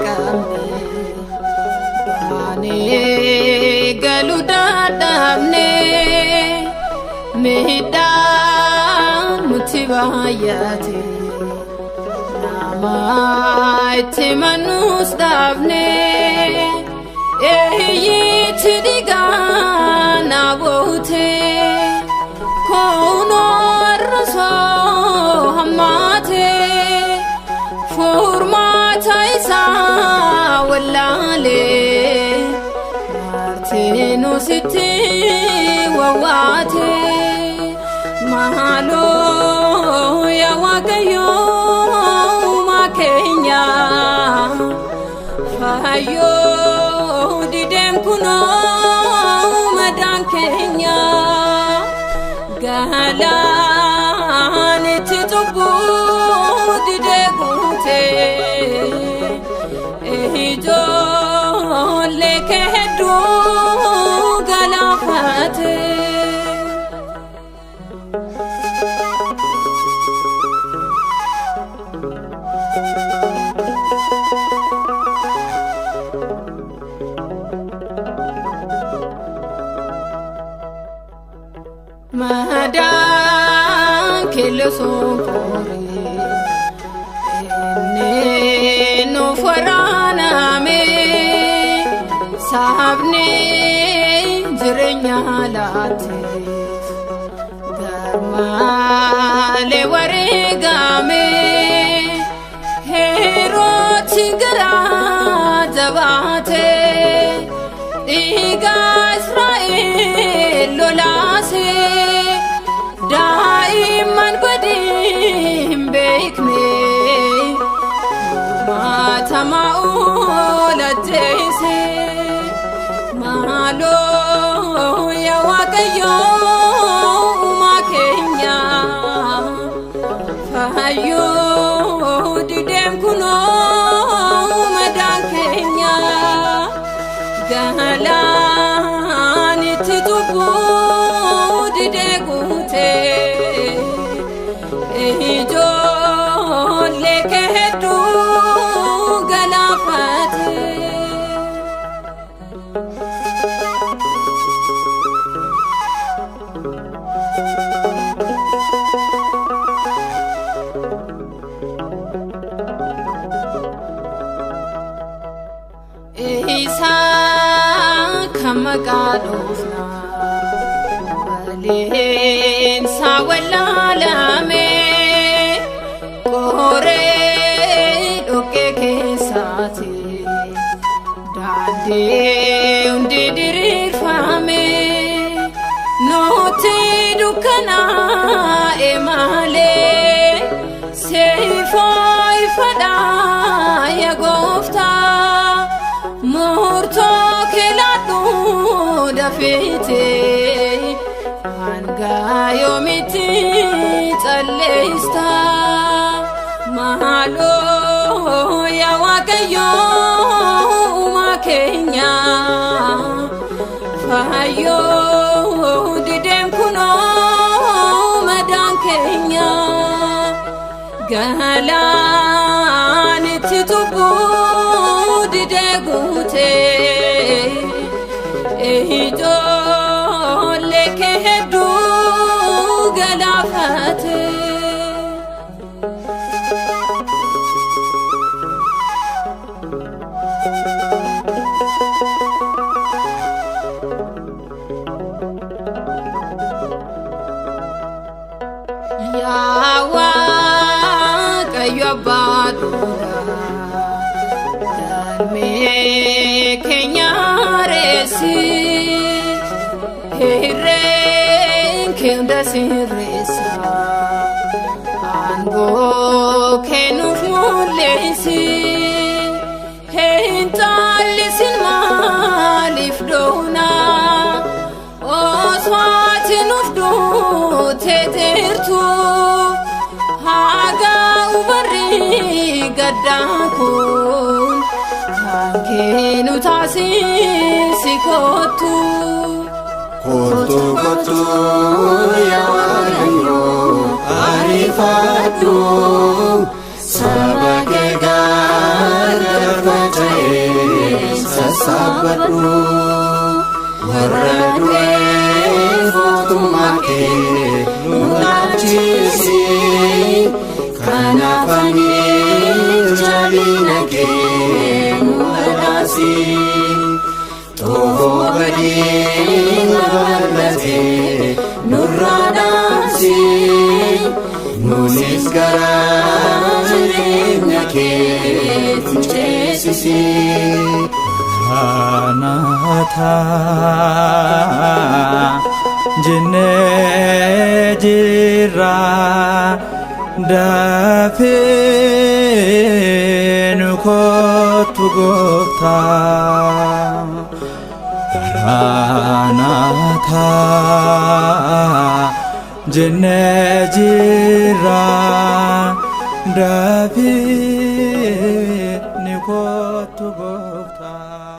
hin qabne baanee galuu dadhabne miidhaan nutti baay'ate nama itti mannus dhaabne eeyyitti dhiigaa na boote kunoo arrasoo hammaate furmaata isaa wallaalee martinuu sitti wawwaate maaloo yaa Waaqayyoo uumaa keenya fayyoo dideen kunoo madaan keenya galaanitti cubbuu didee guutee ijoollee kee hedduu galaafate. Madaan keellosoo qoree inni nuuf waraaname sabni jireenya laateef garmaalee wareegame heerooti garaa jabaate dhiiga Israa'el lolaase daa'imman badii hin beekne maatamaa oolajjeese maaloo yaa Waaqayyoo uumaa keenya fayyoo dideen kunoo madaan keenya galaanitti cubbuu didee guutee ijoollee kee hedduu galaafate. Isaa kan maqaa dhoofna waleensa wallaalame qoree dhoqqee keessaati daandii hundi diriirfame nuti dukkanaa'e malee seifoo ifadhaa yaa gooftaa murtoo keelaadhu dafeete hanga yoomitti calleesta maaloo yaa Waaqayyoo uumaa keenya fayyoo dideen kunoo madaan keenya galaanitti cubbuu didee guutee ijoollee kee hedduu galaafate. Yaa Waaqayyo abbaa dhugaa galmee keenya reessi hirreen kee hunda sirreessa aangoo kennuuf mul'isi hin caallisin maaliif doona osoo ati nuuf duutee jirtu hagaa ubarri gaddaa kun kan kee nu taasisi kottu. Kottu kottu yaa Waaqayyo ariifadhu saba kee gargaarfadhu. dhaabadhu, warra du'eef mootummaa kee nu dhaalchisi, kanaaf ani jabina kee nu badhaasi. Xoofoo badii babal'atee nurraa dhaamsi, nuunis gara jireenya keetti ceesisi. Maranatha jennee jirra, dafii nu kottu gooftaa. Maranatha jennee jirra, dafii nu kottu gooftaa.